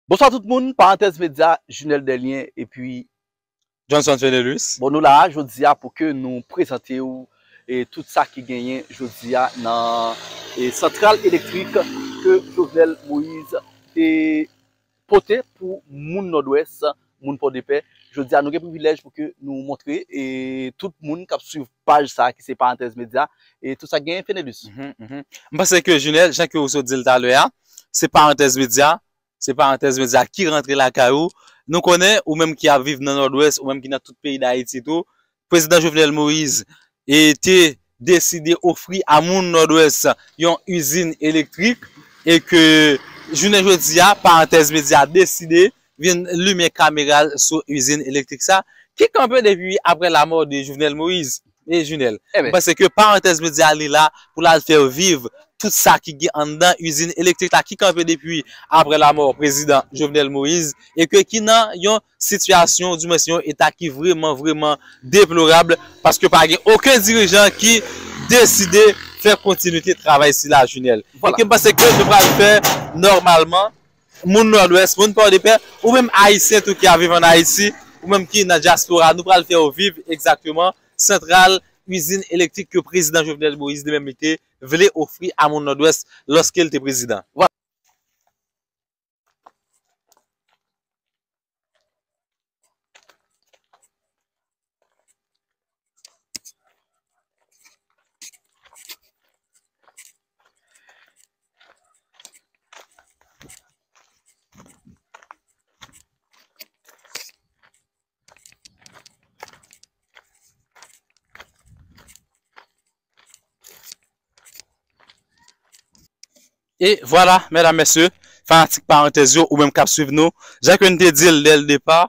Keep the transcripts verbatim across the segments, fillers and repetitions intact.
Bonswa tout moun, Parantèz Medya, Junel Delien epi Johnson Fenelus. Bon, nou la a jodi a pou ke nou prezante w e tout sa ki genyen jodi a nan e santral elektrik ke Jovenel Moïse te pote pou moun Nòdwès, moun Pòdepè. Jodi a, nou gen privilèj pou ke nou montre e tout moun k ap swiv paj sa a ki se Parantèz Medya e tout sa k genyen, Fenelus. Mhm, mhm. M panse ke Junel, jan ke ou sot di l talè a, se Parantèz Medya, se Parantèz Medya ki rantre lakay ou. Nou konnen, ou menm ki ap viv nan Nòdwès, ou menm ki nan tout peyi Dayiti tou, Prezidan Jovenel Moïse e te deside ofri a moun Nòdwès yon izin elektrik e ke jounen jodi a, Parantèz Medya deside vin limen kamera l sou izin elektrik sa ki kanpe depi apre lamò de Jovenel Moïse. E Junel, Eben. M panse ke Parantèz Medya li la pou l al fè w viv tout sa ki gen anndan izin elektrik la ki kanpe depi apre lamò Prezidan Jovenel Moïse e ke ki nan yon sitiyasyon, di mwens yon eta ki vrèman, vrèman deplorab, paske pa gen okenn dirijan ki deside fè kontinite travay sila, Junel. E Vwala. Ke m panse ke nou pral fè nòmalman, moun Nòdwès, moun Pòdepè, ou menm Ayisyen tou ki ap viv ann Ayiti, ou menm ki nan dyaspora, nou pral fè w viv egzakteman santral izin elektrik ke Prezidan Jovenel Moïse li menm li te vle ofri a moun Nòdwès lòske l te prezidan. Vwala. E vwala, medam, mesye, fanatik Parantèz yo, ou menm k ap swiv nou, jan ke n te di l dè l depa,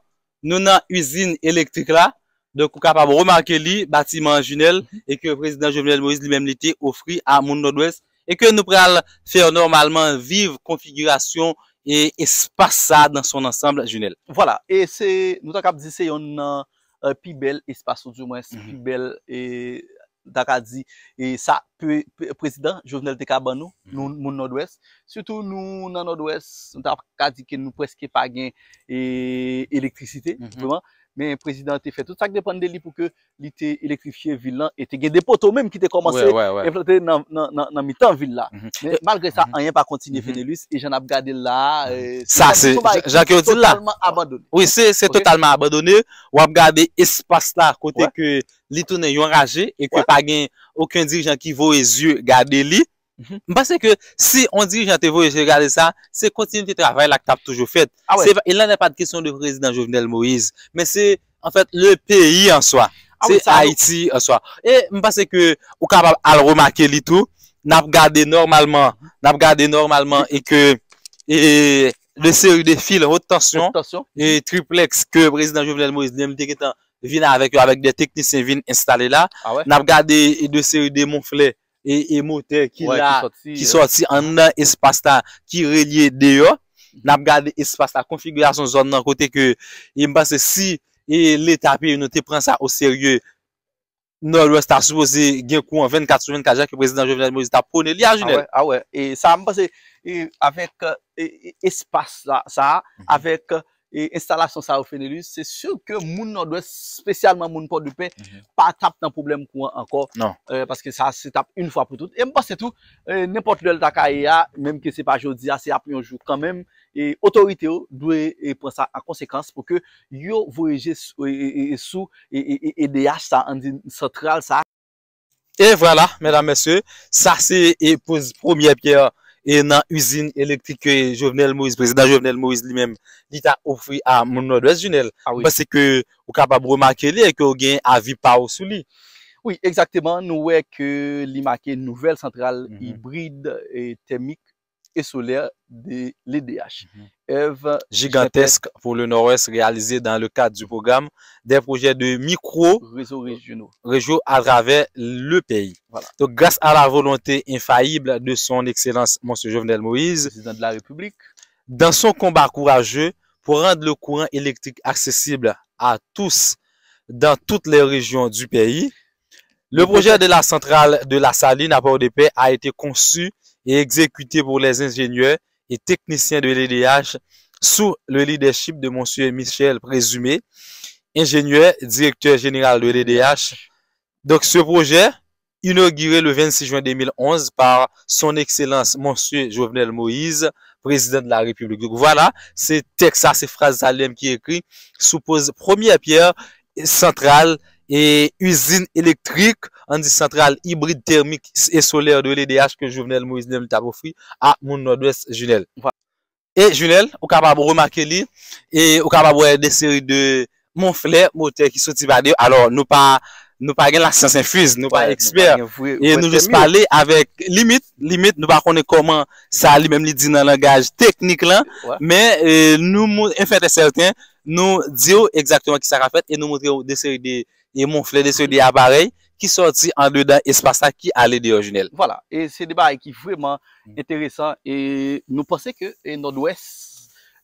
nou nan izin elektrik la. Donk, ou kapab remake li, batiman an Junel, e ke Prezidan Jovenel Moïse li menm li te ofri a moun Nòdwès, e ke nou pral fè nòmalman viv konfigirasyon e espas sa a dans son ensemble, Junel. Vwala, e se, nou ta kab di se yonn nan e, pi bèl espas, ou di mwens, Mhm. pi bèl, e, ta ka di, e, sa pe- pe- prezidan Jovenel te ka ban nou, nou, Mhm. moun Nòdwès. Sitou nou nan Nòdwès, nou ta ka di ke nou prèske pa gen e, elektrisite, Mhm. vrèman. Men prezidan te fè tout sa k depann de li pou ke li te elektrifye vil lan e te gen de poto menm ki te kòmanse Wè, wè, wè. enplante nan, nan, nan, nan mitan vil la. Mhm. Men E- malgre sa, Mhm. anyen pa kontinye, Mhm. Fenelus, e jan n ap gade l la, e, Sa se se, yon bagay jan, jan ke yo di l la. totalman abandone. Wi, se, se Ok. totalman abandone. W ap gade espas la kote Wè. ke li tounen yon raje e ke Wè. pa gen okenn dirijan ki voye zye gade li. Mhm. M panse ke si yon dirijan te voye zye gade sa, se kontinite travay la k t ap toujou fèt. Ah wè. Se pa- il n'en est pas de question de Prezidan Jovenel Moïse, men se, an fèt, le peyi an swa. Ah Se wi, sa, nou Ayiti an swa. E m panse ke ou kapab al remake li tou. N ap gade nòmalman, n ap gade nòmalman e ke e, de seri de fil wot tansyon Wot tansyon. e triplex ke Prezidan Jovenel Moïse li menm te gentan vin avèk yo, avèk de teknisyen vin enstale la. Ah wè. N ap gade e de seri de monflè e, e motè ki Wè, la, ki sòti, ki e. sòti anndan espas la, ki relye deyò. N ap gade espas la, konfigirasyon zòn nan kote ke, e m panse si e Leta peyi nou te pran sa o serye, Nòdwès ta sipoze gen kouran vennkat sou vennkat, jan ke Prezidan Jovenel Moïse t ap pwone li a, Ah Junel. wè, ah wè. E sa, m panse, e, avèk e, e, espas la, sa, Mhm. avèk e, enstalasyon sa yo, Fenelus, se si ke moun Nòdwès, espesyalman moun Pòdepè, Mhm. pa t ap nan pwoblèm kouran ankò. Non. E, paske sa, se t ap yon fwa pou tout. E m panse tou, e, nenpòt lè l ta ka ye a, menm ke se pa jodi a, se ap yon jou kanmenm, e otorite yo dwe e, pran sa an konsekans pou ke yo voye je sou, e, e, e, e, sou e, e, e, E D H sa, ann di santral sa. E vwala, medam, mesye, sa se e, poz premyè pyè e, nan izin elektrik ke Jovenel Moïse, Prezidan Jovenel Moïse li menm, li ta ofri a moun Nòdwès, Junel. Ah wi. M panse ke ou kapab remake li e ke w gen avi pa w sou li. Wi, egzakteman. Nou wè ke li make nouvèl santral Mhm. ibrid e tèmik e solè de l'E D H. Mhm. Œuvre Gigantesque pour le Nord-Ouest réalisée dans le cadre du programme des projets de micro Réseaux régionaux. régions à travers le pays. Voilà. Donc, grâce à la volonté infaillible de son Excellence Monsieur Jovenel Moïse, Président de la République. Dans son combat courageux pour rendre le courant électrique accessible à tous dans toutes les régions du pays, le projet de la centrale de la Saline à Port-de-Paix a été conçu et exécuté pour les ingénieurs et techniciens de l'E D H sous le leadership de Monsieur Michel Présumé, ingénieur, directeur général de l'E D H. Donc, ce projet, inauguré le vingt-six juin deux mille onze par Son Excellence Monsieur Jovenel Moïse, Président de la République. Donc, voilà, se tèks sa, se fraz sa li menm ki ekri sou poz premyè pyè santral e izin elektrik, ann di santral ibrid tèmik e solè de l'E D H ke Jovenel Moïse li menm li t ap ofri a moun Nòdwès, Junel. E Junel, ou kapab remake li, e ou kapab wè de seri de monflè motè ki soti pa deyò. Alò, nou pa, nou pa gen lasyans enfiz, nou pa ekspè, e nou jis pale avèk limit, limit, nou pa konnen kòman sa li menm li di nan langaj teknik lan, men e, nou, mou- en fait et certain, nou di w egzakteman ki sa ka fèt, e nou montre w de seri de e monflè de seri de aparèy ki sòti andedan espas la ki ale deyò, Junel. Vwala, e se de bagay ki vrèman enteresan, e nou panse ke e Nòdwès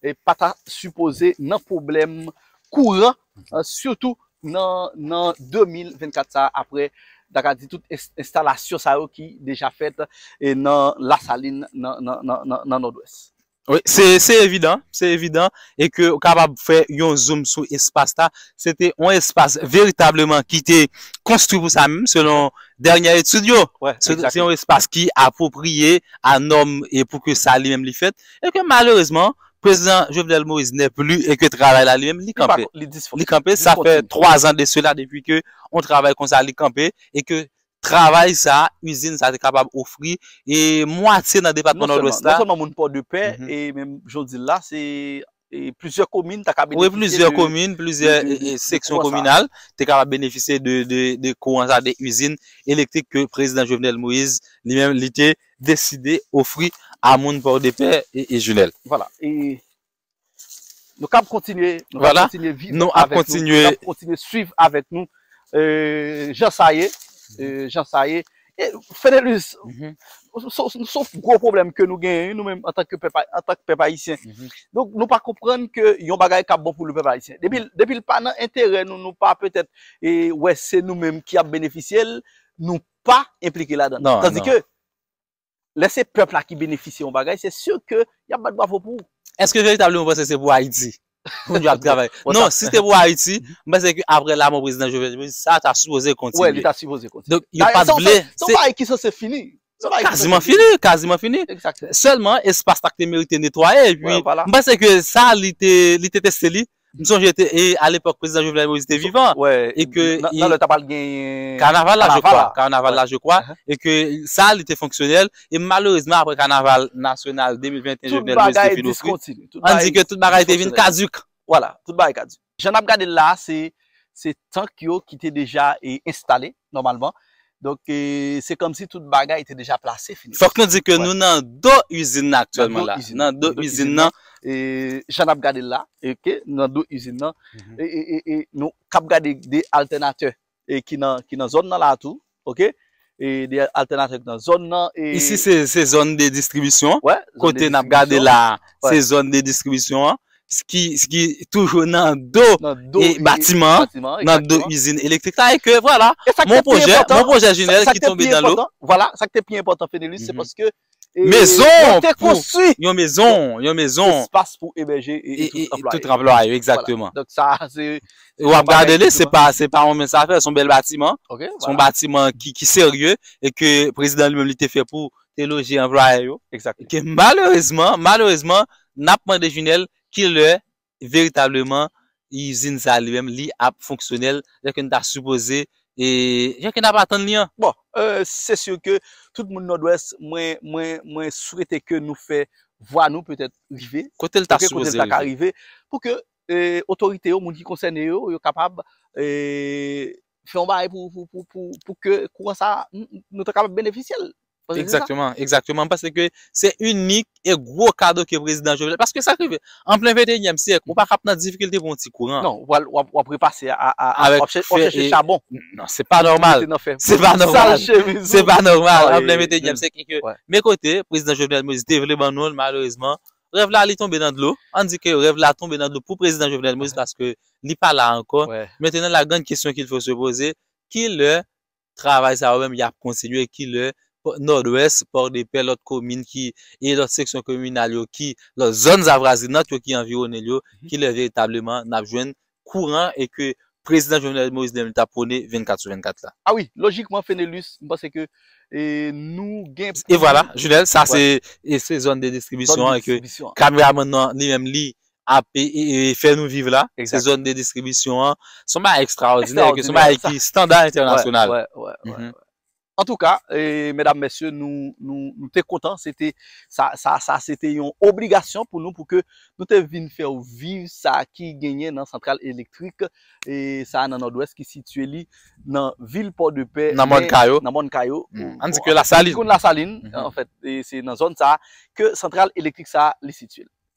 e pa ta sipoze nan pwoblèm kouran, e, sitou nan, nan de mil vennkat sa, apre, n ta ka di tout ens- enstalasyon sa yo ki deja fèt e nan Lasalin, nan, nan, nan, nan, nan Nòdwès. Wi, se, se evidan, se evidan, e ke ou kapab fè yon zoom sou espas la. Se te yon espas veritableman ki te konstwi pou sa menm, selon dènyè etid yo. Se, se yon espas ki apwopriye a nòm e pou ke sa li menm li fèt. E ke malerezman, prezidan Jovenel Moïse n'est plus e ke travay la li menm li kanpe. Li kanpe, sa fè twa zan de sela depi ke yon travay konsa li kanpe e ke travay sa, izin sa te kapab ofri e mwatye nan depatman Nòdwès la. Non sèlman moun Pòdepè, e menm jan w di l la, se e plizyè komin ta ka benefisye de, plizyè de, de, de, de seksyon kominal te kapab benefisye de, de, de kouran sa, de izin elektrik ke prezidan Jovenel Moïse li menm li te deside ofri a moun Pòdepè e, e Junel. Vwala. E nou kab kontinye, nou kab kontinye viv avèk nou, nou kab kontinye swiv avèk nou, e, jan sa ye, e, jan sa ye. E, Fenelus, se, se, se yon gwo pwoblèm ke nou genyen, nou menm, antanke pèp, antanke pèp ayisyen. Donk, nou pa konprann ke yon bagay k ap bon pou le pèp ayisyen. Depi, depi l pa nan enterè nou, nou pa petèt, e, wè se nou menm ki ap benefisye l, nou pa enplike ladan l. Tandike, lè se pèp la ki benefisye yon bagay, se si ke y ap bat bravo pou ou. Èske veritableman w panse se pou Ayiti moun yo ap travay? Non, si se te pou Ayiti, m panse ke apre lanmò prezidan Jovenel Moïse, sa ta sipoze kontinye. Wi, li ta sipoze kontinye. Donk, yo pa t vle. Se yon bagay ki sanse fini. Kaziman fini, kaziman fini. Sèlman, espas la ki te merite netwaye, epi m panse ke sa, li te, li te teste li. M sonje te, e alepòk prezidan Jovenel Moïse te vivan, e ke nan lè t ap al gen kanaval la, je crois, kanaval la, je crois, e ke sa li te fonksyonèl, e malerezman apre kanaval nasyonal de mil venteyen Jovenel Moïse te fin ofri, ann di ke tout bagay te vin kadik. Vwala, tout bagay kadik. Jan n ap gade l la, se, se tank yo ki te deja e, enstale nòmalman. Donk, e, se kòmsi tout bagay te deja plase fini. Fòk nou di ke nou nan do izin nan aktyèlman la. Nan do izin nan. E, jan n ap gade l la, e ke nan do izin nan. E, e, e, e nou k ap gade de altènatè e ki nan, ki nan zòn nan la tou, oke? E de altènatè ki nan zòn nan. E isi, se, se zòn de distribisyon. Kote n ap gade la, se zòn de distribisyon an. Ki, ki toujou nan do e batiman an, nan do izin elektrik la, e ke, vwala, mon pwojè, mon pwojè Junel ki tonbe nan dlo. Vwala, sa ki te pi enpòtan, Fenelus, se paske, e, mezon, yo te konstwi yon mezon, yon mezon, espas pou ebèje e, e tout anplwaye yo, egzakteman. Donk, sa, se, w ap gade li, se pa, se pa yon mens afè, se yon bèl batiman. Se yon batiman ki, ki serye, e ke prezidan li menm li te fè pou te loje anplwaye yo. E ke malerezman, malerezman, n ap mande Junel kilè veritableman izin sa li menm li ap fonksyonèl jan ke n ta sipoze, e jan ke n ap atann li an. Bon, e, se si ke tout moun Nòdwès, mwen, mwen, mwen swete ke nou fè vwa nou petèt rive. Kote l ta sipoze rive? Pou ke, e, otorite yo, moun ki konsène yo, yo kapab, e, fè yon bagay pou, pou, pou, pou, pou ke kouran sa, n-, n-, nou ta kapab benefisye l. Egzakteman, egzakteman. M panse ke se inik e gwo kado ke prezidan Jovenel, paske sa k rive, an plen venteyinyèm syèk, ou pa ka ap nan difikilte pou yon ti kouran. Non, w ap, w ap, w ap repase a, a, a, w ap chèche chabon. Non, se pa nòmal. Se pa nòmal. Se pa nòmal. An plen venteyinyèm syèk, e ke, men kote, prezidan Jovenel Moïse te vle ban nou l, malerezman, rèv la, li tonbe nan dlo. Ann di ke rèv la tonbe nan dlo pou prezidan Jovenel Moïse, paske li pa la ankò. Maintenant, la grande question qu'il faut se poser, kilè travay sa yo menm y ap kontinye, kilè Nòdwès, Pòdepè, lòt komin ki, e lòt seksyon kominal yo ki, lòt zòn avoizinant yo ki anviwonnen l yo, ki lè veritableman n ap jwenn kouran e ke prezidan Jovenel Moïse li menm li t ap pwone vennkat sou vennkat la. Ah wi, lojikman, Fenelus, m panse ke e nou gen E vwala, Junel, sa se e se zòn de distribisyon an e ke kameramann nan li menm li ap e, e, e fè nou viv la. Se zòn de distribisyon an. Se yon bagay ekstraòdinè, e ke se yon bagay ki standa entènasyonal. Antouka, e, medam, mesye, nou, nou, nou te kontan. Se te, sa, sa, sa se te yon obligasyon pou nou, pou ke nou te vin fè w viv sa ki genyen nan santral elektrik e sa nan Nòdwès ki sitiye li nan vil Pòdepè, Nan Mòn Kayo. Nan Mòn Kayo. Ann di ke Lasalin. Koun Lasalin, anfèt, e se nan zòn sa ke santral elektrik sa li sitiye.